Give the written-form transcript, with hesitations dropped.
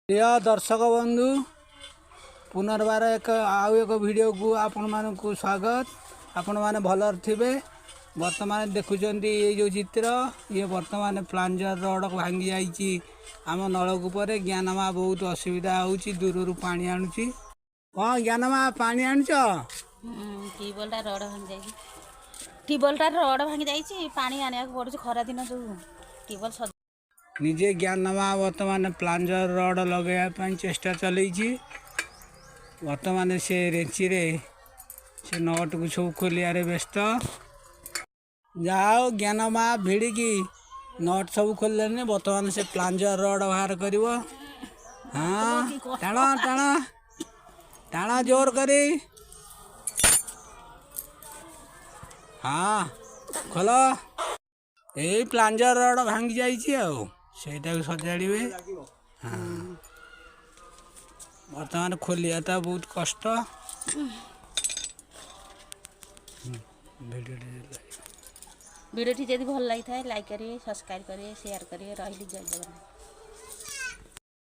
ପ୍ରିୟ ଦର୍ଶକ ବନ୍ଧୁ, ପୁନର୍ବାର ଏକ ଆଉ ଏକ ଭିଡ଼ିଓକୁ ଆପଣମାନଙ୍କୁ ସ୍ୱାଗତ। ଆପଣମାନେ ଭଲରେ ଥିବେ। ବର୍ତ୍ତମାନ ଦେଖୁଛନ୍ତି ଏଇ ଯେଉଁ ଚିତ୍ର, ଇଏ ବର୍ତ୍ତମାନ ପ୍ଲାଞ୍ଜର ରଡ଼ ଭାଙ୍ଗି ଯାଇଛି ଆମ ନଳକୂପରେ। ଜ୍ଞାନମା ବହୁତ ଅସୁବିଧା ହେଉଛି, ଦୂରରୁ ପାଣି ଆଣୁଛି। କ'ଣ ଜ୍ଞାନମା, ପାଣି ଆଣୁଛ? ଟ୍ୟୁବୱେଲ୍ଟା ରଡ଼ ଭାଙ୍ଗି ଯାଇଛି, ଟ୍ୟୁବୱେଲ୍ଟା ରଡ଼ ଭାଙ୍ଗି ଯାଇଛି, ପାଣି ଆଣିବାକୁ ପଡ଼ୁଛି। ଖରାଦିନ ଯେଉଁ ଟ୍ୟୁବୱେଲ୍। ନିଜେ ଜ୍ଞାନମା ବର୍ତ୍ତମାନ ପ୍ଲାଞ୍ଜର ରଡ଼ ଲଗାଇବା ପାଇଁ ଚେଷ୍ଟା ଚଲେଇଛି। ବର୍ତ୍ତମାନ ସେ ରେଞ୍ଚିରେ ସେ ନଟକୁ ସବୁ ଖୋଲିବାରେ ବ୍ୟସ୍ତ। ଯାହା ହଉ, ଜ୍ଞାନମା ଭିଡ଼ିକି not ସବୁ ଖୋଲିଲେଣି। ବର୍ତ୍ତମାନ ସେ ପ୍ଲାଞ୍ଜର ରଡ଼ ବାହାର କରିବ। ହଁ, ଟାଣ ଟାଣ ଟାଣ, ଜୋର କରି। ହଁ, ଖୋଲ। ଏଇ ପ୍ଲାଞ୍ଜର ରଡ଼ ଭାଙ୍ଗି ଯାଇଛି ଆଉ ସେଇଟାକୁ ସଜାଡ଼ିବେ। ହଁ, ବର୍ତ୍ତମାନ ଖୋଲିବାଟା ବହୁତ କଷ୍ଟ। ଭିଡ଼ିଓଟି ଯଦି ଭଲ ଲାଗିଥାଏ, ଲାଇକ୍ କରିବେ, ସବସ୍କ୍ରାଇବ୍ କରିବେ, ସେୟାର କରିବେ। ରହିଲି, ଜୟ ଜଗନ୍ନାଥ।